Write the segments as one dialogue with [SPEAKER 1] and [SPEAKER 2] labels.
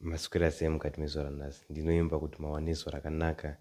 [SPEAKER 1] Maswera sei mukati mezuva ranhasi? Ndinoimba kuti mawane zuva rakanaka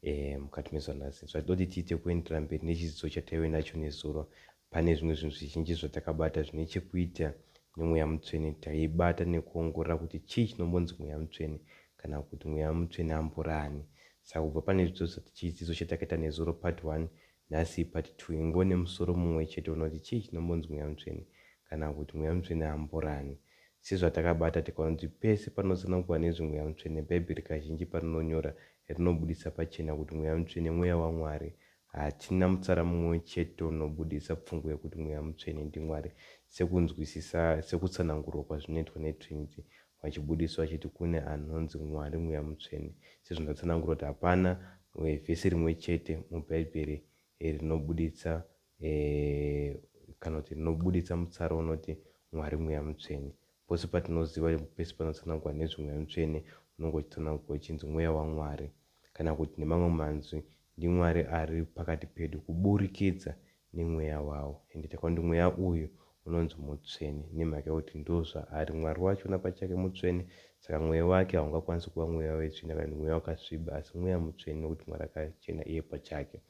[SPEAKER 1] eh, mukati mezuva ranhasi. Zvatinoda kuti tiite kuendera mberi nechidzidzo chataive nacho nezuro. Pane zvimwe zvinhu zvizhinji zvatakabata zvine chekuita nemweya mutsvene. Taibata nekuongorora kuti chii chinombonzi mweya mutsvene kana kuti mweya mutsvene amborani. Saka kubva pane chidzidzo chatakaita nezuro part 1 nhasi part 2 ingove nemusoro mumwe chete unoti chii chinombonzi mweya mutsvene kana kuti mweya mutsvene amborani. Sezvatakabata tikaona kuti pese panotsanangurwa nezveMweya Mutsvene, Bhaibheri kazhinji parinonyora rinobudisa pachena kuti Mweya Mutsvene Mweya waMwari. Hatina mutsara mumwe chete unobudisa pfungwa yekuti Mweya Mutsvene ndiMwari sekunzwisisa sekutsanangurwa kwazvinoitwa neTrinity vachibudisa vachiti kune anonzi Mwari Mweya Mutsvene. Sezvandatsanangura kuti hapana vhesi rimwe chete muBhaibheri rinobuditsa e, kana kuti rinobuditsa mutsara unoti Mwari Mweya Mutsvene. Pose patinoziva pese panotsanangurwa nezveMweya Mutsvene unonge uchitsanangurwa uchinzi Mweya waMwari kana kuti nemamwe manzwi ndiMwari ari pakati pedu kuburikidza nemweya wawo. Ende takaona kuti mweya uyu unonzi mutsvene nemhaka yekuti ndozvaari. Mwari wachona pachake mutsvene saka mweya wake haungakwanisi kuva mweya wetsvina kana kuti mweya wakasviba asi mweya mutsvene nekuti Mwari akachena iye pachake.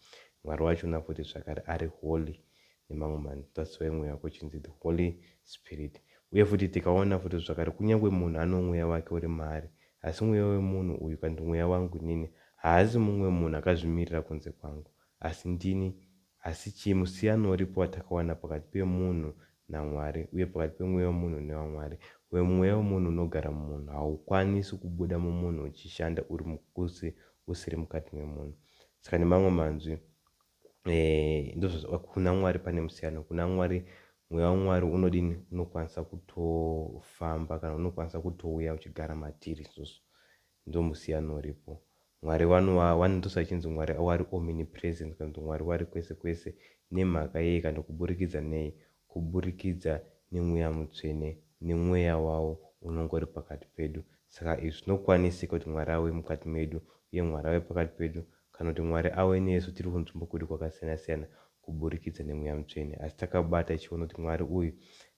[SPEAKER 1] Mwari wachona futi zvakare ari holy nemamwe manzwi that's why mweya wake uchinzi the Holy Spirit. Uye futi tikaona futi zvakare kunyange munhu ano mweya wake uri maari asi mweya wemunhu uyu kana kuti mweya wangu inini haasi mumwe munhu akazvimirira kunze kwangu asi ndini. Asi chii musiyano uripo watakawana pakati pemunhu naMwari uye pakati pemweya wemunhu newaMwari? Mweya wemunhu unogara mumunhu haukwanisi kubuda mumunhu uchishanda uri usiri mukati memunhu. Saka nemamwe manzwi eh, ndozvo kuna Mwari pane musiyano. Kuna Mwari mweya waMwari unodini? Unokwanisa kutofamba kana unokwanisa kutouya uchigara matiri isusu. Ndomusiyano uripo. Mwari vanova vanotoswa achinzi Mwari wari omnipresent kana kuti Mwari wari kwese kwese nemhaka yei kana kuburikidza nei? Kuburikidza neMweya Mutsvene nemweya wawo unongori pakati pedu. Saka izvi zvinokwanisika kuti Mwari ave mukati medu uye Mwari ave pakati pedu kana kuti Mwari ave nesu tiri kunzvimbo kwedu kwakasiyana siyana kuburikidza neMweya Mutsvene. Asi takabata tichiona kuti Mwari uyu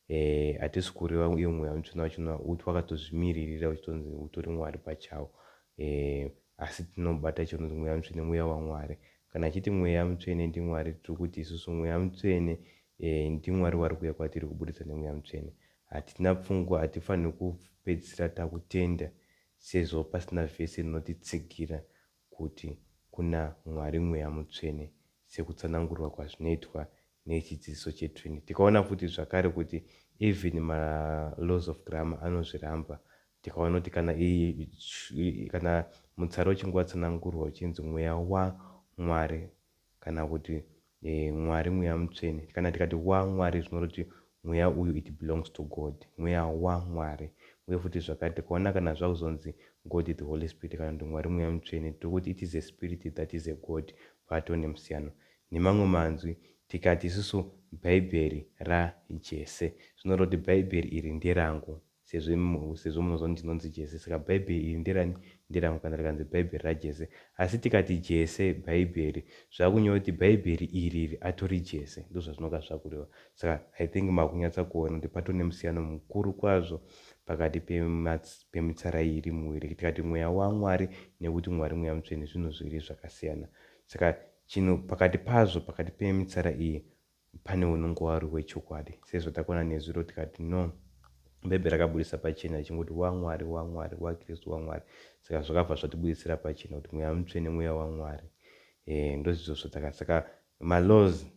[SPEAKER 1] eh, hatisi kureva iwo Mweya Mutsvene wachona uti wakatozvimiririra uchitonzi utori Mwari pachawo. Eh, asi tinobata tichiona kuti Mweya Mutsvene Mweya waMwari. Kana achiti Mweya Mutsvene ndiMwari tiri kuti isusu Mweya Mutsvene eh, ndiMwari wari kuuya kwatiri kuburikidza neMweya Mutsvene. Hatina pfungwa, hatifaniri kupedzisira takutenda sezvo pasina vhesi rinotitsigira kuti kuna Mwari Mweya Mutsvene sekutsanangurwa kwazvinoitwa nechidzidziso cheTrinity. Tikaona futi zvakare kuti even malaws of grammar anozviramba. Tikaona kuti kana, kana mutsara uchinge watsanangurwa uchinzi Mweya waMwari kana kuti e, Mwari Mweya Mutsvene, kana tikati waMwari zvinoreva kuti mweya uyu it belongs to God, mweya waMwari. Uye futi zvakare tikaona kana zvakuzonzi God the Holy Spirit kana kuti Mwari Mweya Mutsvene, tiri kuti it is a spirit that is a God, patoo nemusiyano. Nemamwe manzwi tikati isusu Bhaibheri raJese, zvinoreva kuti Bhaibheri iri nderangu. Sezvo sezvo munoziva kuti ndinonzi Jese saka bhaibheri iri nderani? Nderangu kana rikanzi bhaibheri raJese. Asi tikati Jese bhaibheri zvakunyora kuti bhaibheri iri iri atori Jese. Ndozvazvinonga zvakureva. Saka I think makunyatsa kuona kuti patove nemusiyano mukuru kwazvo pakati pemitsara iyi iri muviri. Tikati mweya waMwari nekuti Mwari mweya mutsvene zvinhu zviviri zvakasiyana. Saka chinhu pakati pazvo pakati pemitsara iyi pane unonge wari wechokwadi sezvatakaona nezuro tikati no bhaibheri rakabudisa pachena richingoti waMwari waMwari waKristu waMwari saka zvakabva zvatibudisira pachena kuti mweya mutsvene mweya waMwari e, ndozvizvo zvataka saka malaws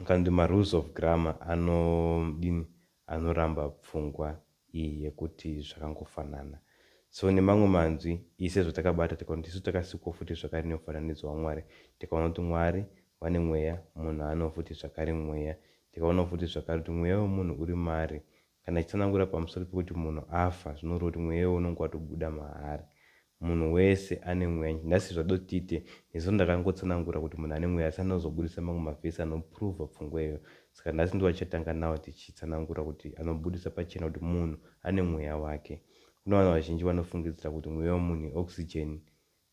[SPEAKER 1] kana kuti marules of grammar anodini anoramba pfungwa iyi yekuti zvakangofanana. So nemamwe manzwi, ise zvatakabata tikaona kuti isu takasikwa futi zvakare nemufananidzo waMwari. Tikaona kuti Mwari vane mweya, munhu ano futi zvakare mweya. Tikaona futi zvakare kuti mweya wemunhu uri maari. Kana tichitsanangura pamusoro pekuti munhu afa, zvinoreva kuti mweya iwowo unonge watobuda maari. Munhu wese ane mweya. Nhasi zvadotite nezuro ndakangotsanangura kuti munhu ane mweya asi anozobudisa mamwe mavhesi anoprova pfungwa iyoyo. Saka nhasi ndiwo tichatanga nawo tichitsanangura kuti anobudisa pachena kuti munhu ane mweya wake. Kune vanhu vazhinji vanofungidzira kuti mweya wemunhu ioxygen.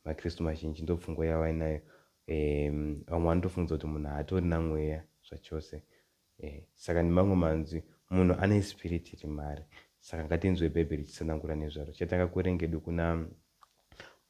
[SPEAKER 1] MaKristu mazhinji ndopfungwa yavainayo. Vamwe vanotofungidzira kuti munhu haatorina mweya zvachose. Saka nemamwe manzwi munhu ane spirit iri maari. Saka ngatinzwe Bhaibheri richitsanangura nezvaro. Tichatanga kuverenga hedu kuna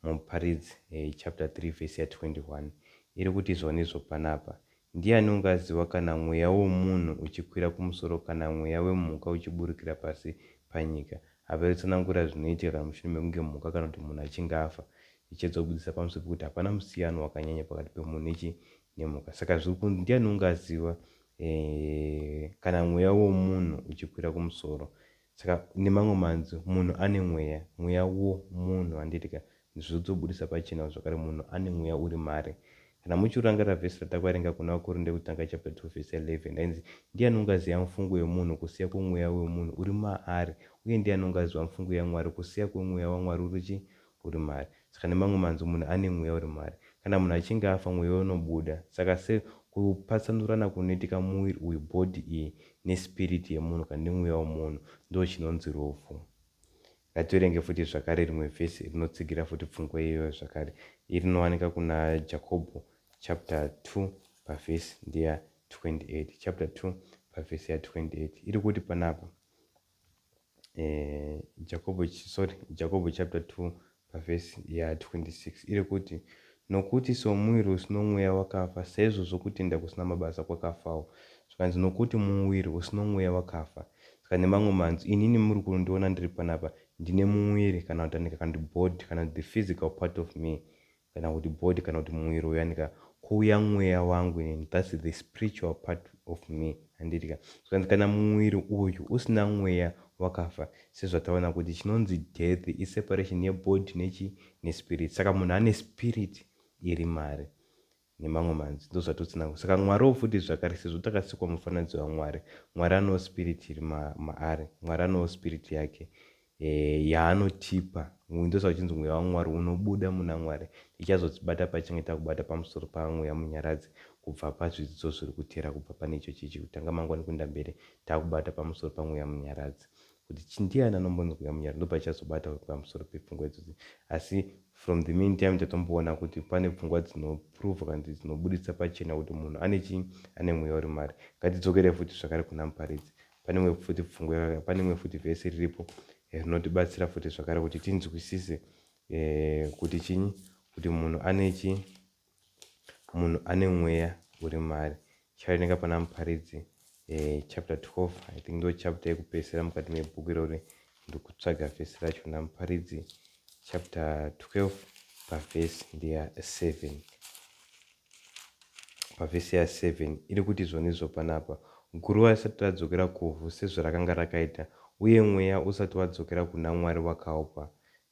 [SPEAKER 1] Muparidzi eh, chapter 3 vhesi ya 21 iri kuti izvonizvo panapa. Ndiani ungaziva kana mweya womunhu uchikwira kumusoro kana mweya wemhuka uchiburukira pasi panyika? Apa yotsanangura zvinoitika kana mushure mekunge mhuka kana kuti munhu achinge afa. Ichiedza kubudisa pamusoro pekuti hapana musiyano wakanyanya pakati pemunhu nechi nemhuka. Saka zviri kunzi ndiani ungaziva e, kana mweya womunhu uchikwira kumusoro. Saka nemamwe manzwi munhu ane mweya, mweya womunhu handiti ka? Zvotobudisa pachena zvakare munhu ane mweya uri maari. Kana muchirangarira vhesi ratakaverenga kuna Vakorinde yekutanga chapter 2 vhesi 11 rainzi ndiani ungaziva mufungo yemunhu kusiya kwemweya wemunhu uri maari uye ndiani ungaziva mufungo yaMwari kusiya kwemweya waMwari uri chi uri maari. Saka nemamwe manzwi munhu ane mweya uri maari. Kana munhu achinge afa mweya unobuda. Saka se kupatsanurana kunoitika muviri uyu body iyi nespirit yemunhu kana nemweya wemunhu ndochinonzi rufu. Ngativerenge futi zvakare rimwe vhesi rinotsigira futi pfungwa iyoyo zvakare. Iri rinowanika kuna Jakobho chapter 2 pavhesi ndeya 28. Chapter 2 pavhesi ya 28 iri kuti panapa eh, Jakobho, sorry, Jakobho chapter 2 pavhesi ya 26 iri kuti nokuti somuviri usino mweya wakafa saizvozvo kutenda kusina mabasa kwakafawo. Zvikanzi nokuti muviri usino mweya wakafa. Saka nemamwe manzwi inini muri kundiona ndiri panapa ndine muviri kana kuti andika kana kuti body kana the physical part of me kana kuti body kana kuti muviri uyanika kouya mweya wangu inini that's the spiritual part of me handitika zvikanzi kana muviri uyu usina mweya wakafa sezvataona kuti chinonzi death iseparation yebody nechi nespirit saka munhu ane spirit iri mari nemamwe manzwi ndozvatotsanangura saka mwariwo futi zvakare sezvo takasikwa mufananidzo wamwari mwari anowo spirit iri maari mwari anowo spirit yake e, yaanotipa ndosaka uchinzi mweya wamwari unobuda muna mwari tichazodzibata pachinge takubata pamusoro pamweya munyaradzi kubva pazvidzidzo zviri kuteera kubva pane icho chichi kutanga mangwani kuenda mberi takubata pamusoro pamweya munyaradzi kuti chindiyani anombonzi mweya munyaradzi ndopachazobata pamusoro pepfungwa idzodzi asi from the mean time tatomboona kuti pane pfungwa dzinoprova kana kuti dzinobuditsa pachena kuti munhu ane chii ane mweya uri mari ngatidzokere futi zvakare kuna muparidzi pane imwe futi pfungwa pane imwe futi vhesi riripo eh, rinotibatsira futi zvakare kuti tinzwisise eh, kuti chinyi kuti munhu ane chi munhu ane mweya uri mari chaverenga pana muparidzi eh, chapter 12 i think ndo chapter yekupedzisira mukati mebhuku irori ndikutsvaga vhesi racho namuparidzi chapter 12 pavhesi ndeya 7 Pavhesi ya 7 iri kuti izvonizvo panapa, Guruva risati radzokera kuvhu sezvarakanga rakaita, uye mweya usati wadzokera kuna Mwari wakaupa.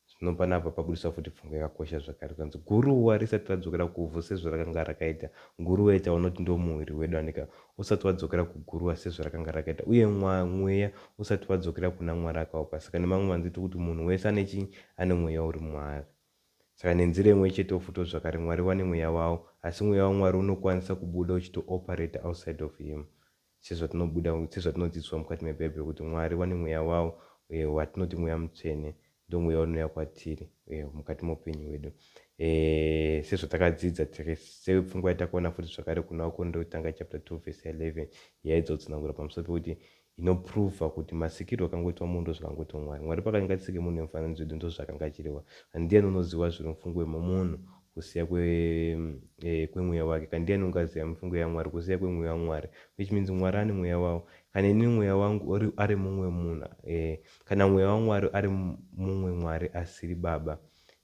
[SPEAKER 1] Zvino panapa pabudiswa futi pfungwa yakakosha zvakare zvikanzi guruva risati radzokera kuvhu sezvarakanga rakaita. Guruva ita unoti ndomuviri wedu andika usati wadzokera kuguruva sezvarakanga rakaita uye mweya usati wadzokera kuna Mwari akaupa. Saka nemamwe manzwi tiri kuti munhu wese ane chii? Ane mweya uri maari. Saka nenzira imwe chetewo futi zvakare Mwari vane mweya wavo asi mweya waMwari unokwanisa kubuda uchitooperate outside of him sezvatinobuda sezvatinodzidziswa mukati mebhaibheri kuti Mwari vane mweya wavo eh, watinoti mweya mutsvene ndomweya unouya kwatiri eh, mukati meupenyu hwedu eh, sezvatakadzidza sepfungwa yatakaona futi zvakare kuna Vakorinde kutanga chapter 2 verse 11 yaidza kutsanangura pamusoro pekuti Inoprover kuti masikirwo akangoitwa munhu ndozvakangoitwa Mwari. Mwari paakanga atisike munhu nemufananidzo wedu ndozvaakanga achireva. And ndiani unoziva zviri mufungo wemunhu kusiya kwe eh, kwemweya wake? Kana ndiani ungaziva mifungo yaMwari kusiya kwemweya waMwari? Which means Mwari ane mweya wavo. Kana ini mweya wangu uri ari mumwe munhu eh, kana mweya waMwari ari mumwe Mwari asiri Baba,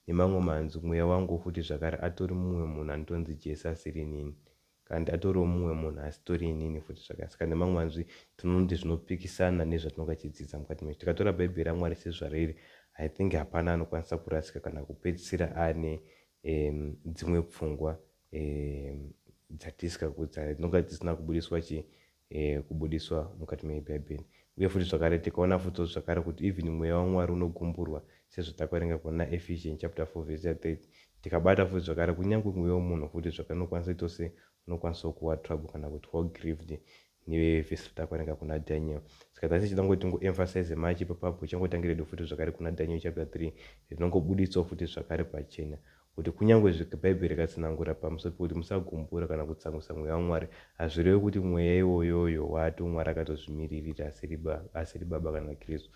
[SPEAKER 1] nemamwe manzwi mweya wangu futi zvakare atori mumwe munhu anotonzi Jesu asiri inini. Kandi atoriwo mumwe munhu asitori inini futi zvakare. Saka nemamwe manzwi tinonoti zvinopikisana nezvatinonga tichidzidza mukati mecho. Tikatora Bhaibheri raMwari sezvariri, I think hapana anokwanisa kurasika kana kupedzisira aane um, dzimwe pfungwa um, dzatisika dzinonga dzisina kubudiswa chi eh, kubudiswa mukati mebhaibheri uye futi zvakare tikaona futi zvakare kuti even mweya wamwari unogumburwa sezvatakaverenga kuna Ephesians chapter 4 verse ya 30 tikabata futi zvakare kunyange mweya wemunhu futi zvakare unokwanisa kuita se unokwanisawo kuva trouble kana kuti kuva grieved nevhesi ratakaverenga kuna Daniel saka tasi tichida tingoemphasize machi ipapapo changotangiredu futi zvakare kuna Daniel chapter 3 rinongobuditsawo futi zvakare pachena Kuti kunyangwe Bhaibheri rikatsanangura pamusoro pekuti musagumbura kana kutsamwisa Mweya waMwari, hazvirevi kuti Mweya iwoyoyo wato Mwari akatozvimiririra asiri, asiri Baba kana Kristu.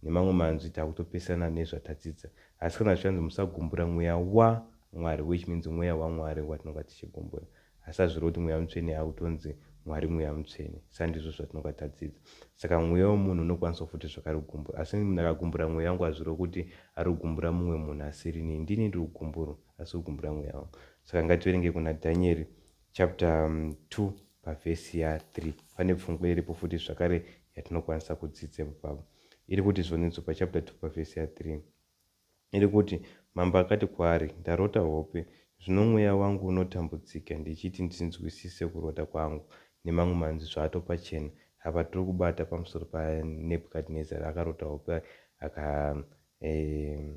[SPEAKER 1] Nemamwe manzwi takutopesana nezvatadzidza. Asi kana zvichanzi musagumbura mweya waMwari which means mweya waMwari watinonga tichigumbura. Asi hazvirevi kuti mweya mutsvene akutonzi Mwari mweya mutsvene. Sandizvo zvatinonga tadzidza. Saka mweya wemunhu unokwanisawo futi zvakare kugumbura. Asi munhu akagumbura mweya wangu hazvirevi kuti ari kugumbura mumwe munhu asiri ini. Ndini ndiri kugumburwa asi kugumbura mweya wangu. Saka ngativerenge kuna Dhanieri chapter 2 pavhesi ya 3. Pane pfungwa iripo futi zvakare yatinokwanisa kudzidza ipapo. Iri kuti zvonetso pachapter 2 pavhesi ya 3. Iri kuti, Mambo akati kwaari, Ndarota hope, zvino mweya wangu unotambudzika, ndichiti ndinzwisise kurota kwangu. Nemamwe manzwi, zvaatopachena. Apa tiri kubata pamusoro paNebhukadhinezari akarota hope aka eh,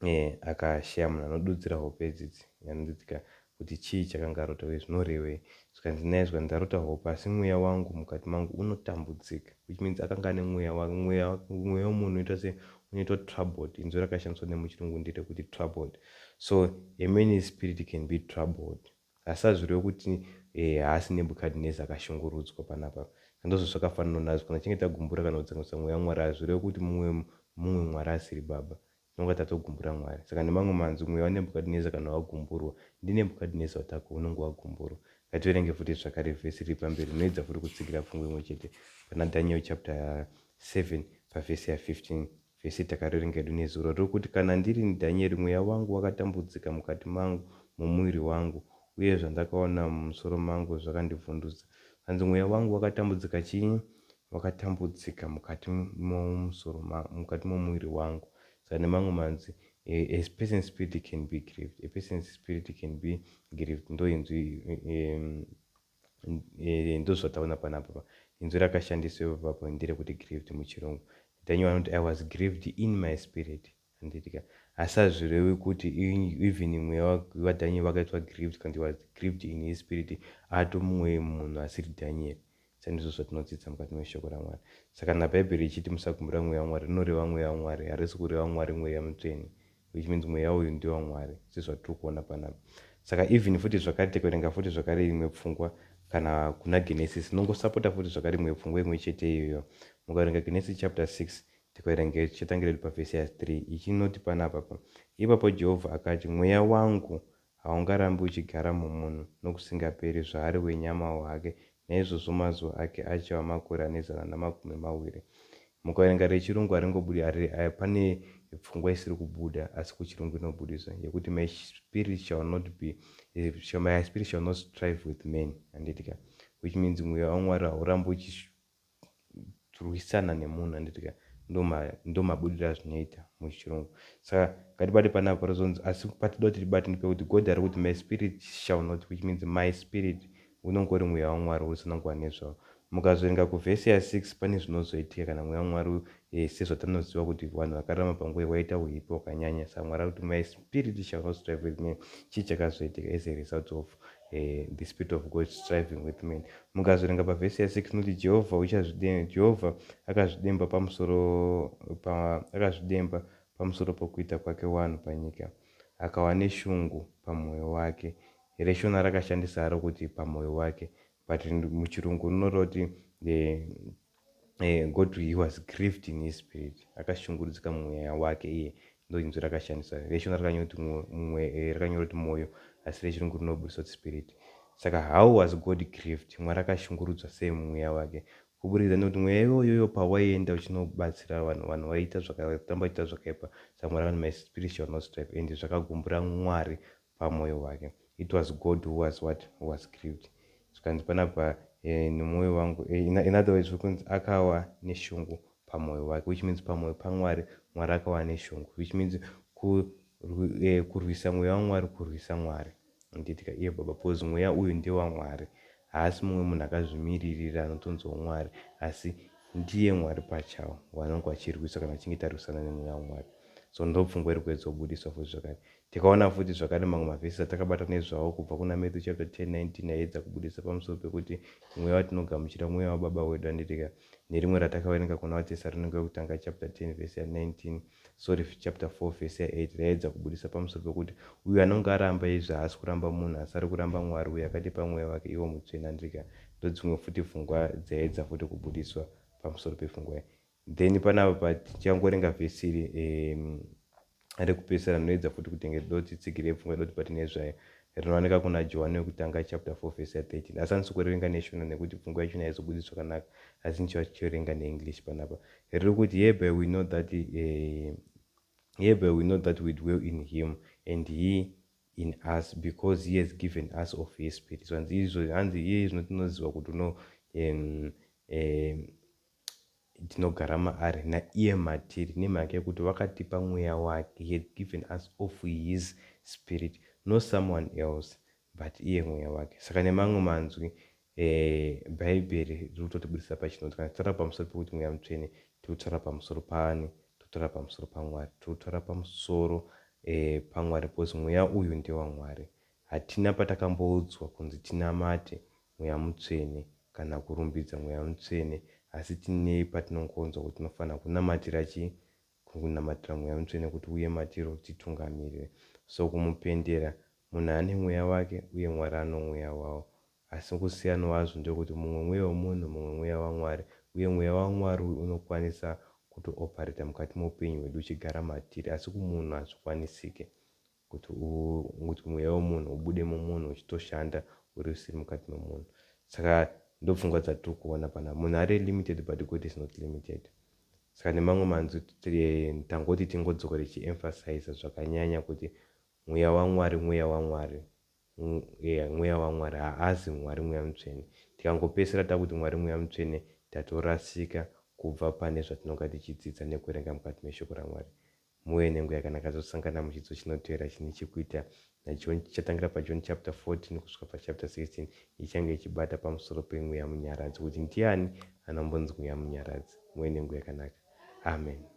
[SPEAKER 1] eh, akashaya munhu anodudzira hope idzidzi anodudzika kuti chii chakanga arota uye zvinorevei. Zvikanzi naye zvikanzi ndarota hope asi mweya wangu mukati mangu unotambudzika which means akanga ane mweya wake mweya mweya wemunhu unoita se unoitwa troubled inzwi rakashandiswa nemuchirungu nderekuti troubled so a man's spirit can be troubled asi hazvirevi kuti eh, haasi Nebukadnezar akashungurudzwa panapa ndozvo zvakafanana nazvo kana tichinge tagumbura kana kutsamwisa mweya waMwari hazvirevi kuti mumwe mumwe Mwari asiri baba Tinonga tatogumbura Mwari. Saka nemamwe manzwi, mweya waNebukadineza kana wagumburwa, ndiNebukadineza watako unonge wagumburwa. Ngativerenge futi zvakare vhesi riri pamberi rinoedza futi kutsigira pfungwa imwe chete pana Daniel chapter 7 pavhesi ya 15. Vhesi takarerenga hedu nezuro riri kuti kana ndirini Dhanieri mweya wangu wakatambudzika mukati mangu mumuviri wangu uye zvandakaona mumusoro mangu zvakandivhundutsa. Hanzi mweya wangu wakatambudzika chii? Wakatambudzika mukati momusoro mukati momuviri wangu. Saka nemamwe manzwi a, a person's spirit can be grieved. A person's spirit can be grieved. Ndo inzwi ndozvataona panapa. Inzwi rakashandiswa ipapo nderekuti grieved muchirungu. Daniel anoti I was grieved in my spirit. Handiti ka? Asi hazvirevi kuti even mweya waDaniel wakaitwa grieved kana was grieved in his spirit ato mumwe munhu asiri Daniel. Sandizvo zvatinodzidza mukati meshoko raMwari. Saka kana Bhaibheri richiti musagumbura mweya waMwari, rinoreva mweya waMwari, harisi kureva Mwari mweya mutsvene. Which means mweya uyu ndewaMwari, sezvatiri kuona panapa. Saka even futi zvakare tikaverenga futi zvakare imwe pfungwa kana kuna Genesis inongosapota futi zvakare imwe pfungwa imwe chete iyoyo. Mukaverenga Genesis chapter 6 Tikaverenga tichatangira hedu pavhesi ya 3 ichinoti panapa pa Ipapo Jehovha akati, Mweya wangu haungarambi uchigara mumunhu nokusingaperi, zvaari wenyamawo hake, naizvozvo mazuva ake achava makore ane zana namakumi mawiri. Mukaverenga rechirungu haringobudi hari, pane pfungwa isiri kubuda asi kuchirungu inobudiswa yekuti my spirit shall not be my spirit shall not strive with men handiti ka which means mweya waMwari haurambi rwisana nemunhu handiti ka ndomabudiro azvinoita muchirungu saka ngatibate panapa parozonzi asi patinoda kuti tibate ndepekuti god ari kuti my spirit shall not which means my spirit unonge uri mweya wamwari usanangwa nezvawo mukazoverenga kuvhesi ya6 pane zvinozoitika kana mweya wamwari eh, sezvatanoziva kuti vanhu vakararama panguva waita uipi wakanyanya saka mwari ari kuti my spirit shall not strive with me chii chakazoitika as a result of eh, the spirit of God striving with men. Mukazoverenga pavhesi ya 6 inoti Jehovha uchazvidemba, Jehovha akazvidemba pamusoro pa, akazvidemba pamusoro pokuita kwake wanhu panyika, akawa neshungu pamwoyo wake. Reshona rakashandisa haro kuti pamwoyo wake, but muchirungu rinoreva kuti eh, eh, God he was grieved in his spirit, akashungurudzika mumweya wake iye. Ndoinzwi rakashandiswa reshona rakanyora kuti mumwe eh, rakanyora kuti mwoyo, asi rechirungu rinobudisa kuti spirit. Saka how was God grieved? Mwari akashungurudzwa sei mumweya wake? Kuburikidza nekuti mweya iwoyoyo pawaienda uchinobatsira vanhu, vanhu vaiita zvakaramba vachiita zvakaipa. Saka Mwari akati my spirit shall not strive, and zvakagumbura Mwari pamwoyo wake. It was God who was what? Who was grieved. Zvikanzi panapa eh, nemwoyo wangu eh, in, in other words zvikunzi akawa neshungu pamwoyo wake which means pamwoyo paMwari Mwari akawa neshungu which means ku, eh, kurwisa mweya waMwari kurwisa Mwari handitika iye baba because mweya uyu ndewaMwari haasi mumwe munhu akazvimiririra anotonziwo Mwari asi ndiye Mwari pachawo vanonge vachirwisa kana vachinge tarwisana nemweya waMwari so ndopfungwa iri kuedza kubudiswa futi zvakare Tikaona futi zvakare mamwe mavhesi atakabata nezvawo kubva kuna Matthew chapter 10 19 aiedza kubudisa pamusoro pekuti mweya watinogamuchira mweya wababa wedu handitika nerimwe ratakaverenga kuna vaTesaronika wekutanga chapter 10 vhesi ya 19 sorry chapter 4 vhesi ya 8 raiedza kubudisa pamusoro pekuti uyo anonge aramba izvi haasi kuramba munhu asi ari kuramba Mwari uyo akatipa mweya wake iwo mutsvene handitika ndodzimwe futi pfungwa dzaiedza futi kubudiswa pamusoro pepfungwa iyi. Then panapa patichangoverenga vhesi iri rekupedzisira rinoedza futi kutenge rotitsigire pfungwa yedu kuti patine zvayo rinowanika kuna Johani wekutanga chapter 4 vhesi ya 13. Asi handisi kuriverenga neShona nekuti pfungwa yacho haizobudi zvakanaka, asi ndichachiverenga neEnglish panapa. Riri kuti, Hereby we know that we dwell in him and he in us, because he has given us of his spirit." So hanzi izvo, hanzi iye zvino tinoziva kuti uno tinogara maari naiye matiri, nemhaka yekuti wakatipa mweya wake. He had given us of his spirit, no someone else but iye mweya wake. Saka nemamwe manzwi, Bhaibheri riri kutotibudisa pachinoti kana tichitaura pamusoro pekuti Mweya Mutsvene, tiri kutaura pamusoro paani? Tiri kutaura pamusoro paMwari. Tiri kutaura pamusoro paMwari because mweya uyu ndewaMwari. Hatina patakamboudzwa kunzi tinamate Mweya Mutsvene kana kurumbidza Mweya Mutsvene, asi tine patinongonzwa kuti tinofanira kunamatira chii? Kunamatira Mweya Mutsvene kuti uye matiri utitungamirire. So kumupendera, munhu ane mweya wake uye Mwari ano mweya wavo, asi kusiyana wazvo ndekuti mumwe mweya wemunhu, mumwe mweya waMwari. Uye mweya waMwari uyu unokwanisa kutoopareta mukati meupenyu hwedu uchigara matiri, asi kumunhu hazvikwanisike kuti mweya wemunhu ubude mumunhu uchitoshanda uri usiri mukati memunhu. Saka ndopfungwa dzatiri kuona pana munhu ari limited, but God is not limited. Saka nemamwe manzwi, tangoti tingodzokera tichiemphasize zvakanyanya kuti mweya waMwari, mweya waMwari, mweya waMwari haazi Mwari Mweya Mutsvene. Tikangopedzisira takuti Mwari Mweya Mutsvene, tatorasika kubva pane zvatinonga tichidzidza nekuverenga mukati meshoko raMwari. Muve nenguva yakanaka. Tosangana muchidzidzo chinotevera chine chekuita naJohn, chichatangira paJohn chapter 14 kusvika pachapter 16. Ichange ichibata pamusoro pemweya munyaradzi, kuti ndiani anombonzi mweya munyaradzi. Muve nenguva yakanaka. Amen.